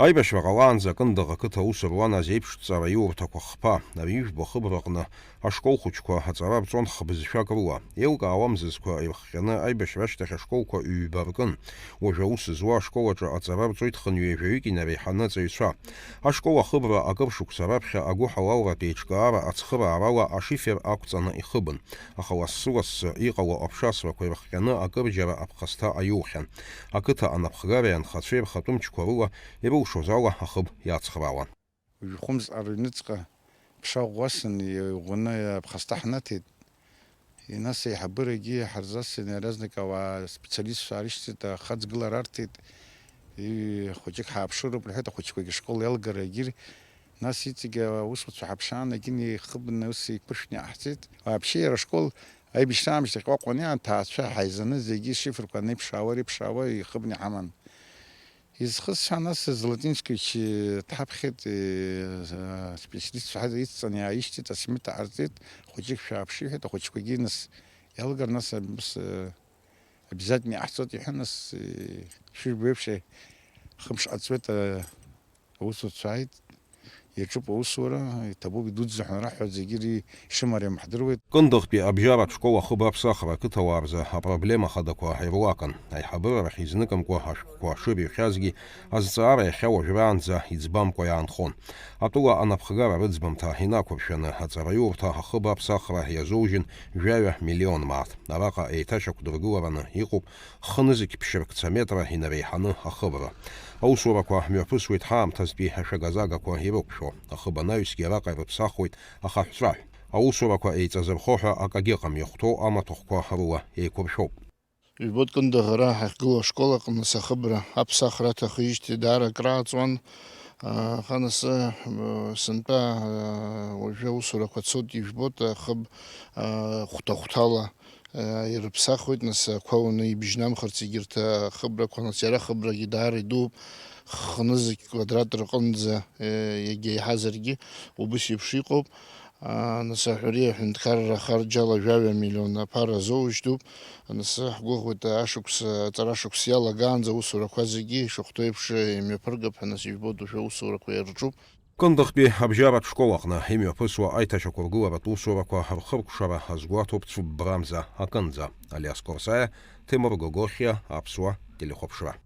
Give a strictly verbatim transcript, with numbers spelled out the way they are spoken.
Аибашьра ҟалаанӡа Кындыӷ ақыҭа аус руан азеиԥшҵара иурҭақәа хԥа, ари ижәбо ахыбраҟны ашкол хәыҷқәа аҵара рҵон хбызшәак рыла. Еилкаауам зызқәа ирыхҟьаны аибашьра ашьҭахь ашколқәа ҩба ркын. Уажәы аус зуа ашкол аҿы аҵара рҵоит хынҩажәаҩык инареиҳаны аҵаҩцәа. Ашкол ахыбра акыр шықәса раԥхьа агәыҳалалратә еиҿкаара ацхыраарала ашифер ақәҵаны ихыбын, аха лассы-лассы иҟало аԥшасрақәа ирыхҟьаны акырџьара аԥхасҭа аиухьан. Ақыҭа анапхгареи анхацәеи рхатәы мчқәа рыла ирылшоз ала ахыб иацхраауан. Жәхәымз ар ҩныҵҟа ԥша ӷәӷәасын, иӷәӷәаны аԥхасҭа ҳнаҭеит. Нас аиҳабырагьы ҳарзасын, иаразнак ауаа специалистцәа аарышьҭит, ахаҵгылара арҭеит. И-, хәыҷык ҳааԥшыроуп рҳәеит, ахәыҷқәагьы ашкол иалгара егьир. Нас иҵегь аусуцәа ҳаԥшаан, егьин ихыбны ус еиқәыршәны иҟаҳҵеит. Вообще иара ашкол аибашьра аамышьҭахь Аҟәа аниаа, аҭаацәа ҳаизаны зегьы ишифрқәа анеиԥшаауа, реиԥшаауа ихыбны иҳаман. Изхысҳәааз Золотинскевич дҳаԥхьеит, э, специалистцәа ҳа-, идҵаны иааишьҭит, асмета ҟарҵеит, хәыҷык шәааԥшы, иҳәеит, ахәыҷқәагьы нас иалгар, нас аб-, с-, обязательно иҟаҳҵоит, иҳәан, нас, э, шәыжәбо еиԥш, хымш ҟаҵуеит, э, аусуцәа ааит, иаҿуп аусура, иҭабуп, идуӡӡа ҳәа раҳҳәоит, зегьы ри-, ишымариам ҳдыруеит. Кындыӷтәи абжьаратә школ ахыб аԥсахра ақыҭауаа рзы апроблема хадақәа ируакын. Аиҳабыра рахь изныкымкәа ашәҟәқәа шырыҩхьазгьы, азҵаара иахьа уажәраанӡа иӡбамкәа иаанхон. Атәыла анапхгара рыӡбамҭа инақәыршәаны, аҵараиурҭа ахыб аԥсахра иазоужьын жәаҩа миллион мааҭ. Араҟа еиҭашьақәдыргылараны иҟоуп хынызқь ԥшьыркца метра инареиҳаны ахыбра. Аусурақәа мҩаԥысуеит ҳаамҭазтәи ашәага-загақәа ирықәшәо. Ахыб анаҩсгьы араҟа ирыԥсахуеит ахаҳәҵәаҳә. Аусурақәа еиҵазырхо ҳәа акагьы ыҟам, иахәҭоу амаҭәахәқәа рыла еиқәыршәоуп. Ижәбоит, Кындыӷ ара ҳахьгылоу ашкол аҟны сахыбра аԥсахра аҭахижьҭеи даара акрааҵуан. Аха нас, э, сынтәа, э, уажәы аусурақәа цоит, ижәбоит, ахыб, э, хәҭа-хәҭала, э, ирыԥсахуеит, нас ақәа уны ибжьнамхырц егьырҭ ахыбрақәа, нас иара ахыбрагьы даара идууп, хынызқь квадрат рҟынӡа, э, иагьа еиҳазаргьы убыс еиԥш иҟоуп. Нас аҳәареи аҳәынҭқарра ахарџь ала жәаҩа миллион аԥара азоужьтәуп. Нас ҳгәыӷуеит, ашықәс, аҵара шықәс иалагаанӡа аусурақәа зегьы ишахәҭоу еиԥш имҩаԥыргап ҳәа нас ижәбоит, уажәы аусурақәа ирҿуп. Кындыӷтәи абжьаратә школ аҟны имҩаԥысуа аиҭашьақәыргыларатә усурақәа рхыркәшара азгәаҭоуп цәыббрамза акынӡа. Алиас Корсаиа, Ҭемыр Гогохиа, Аԥсуа телехәаԥшра.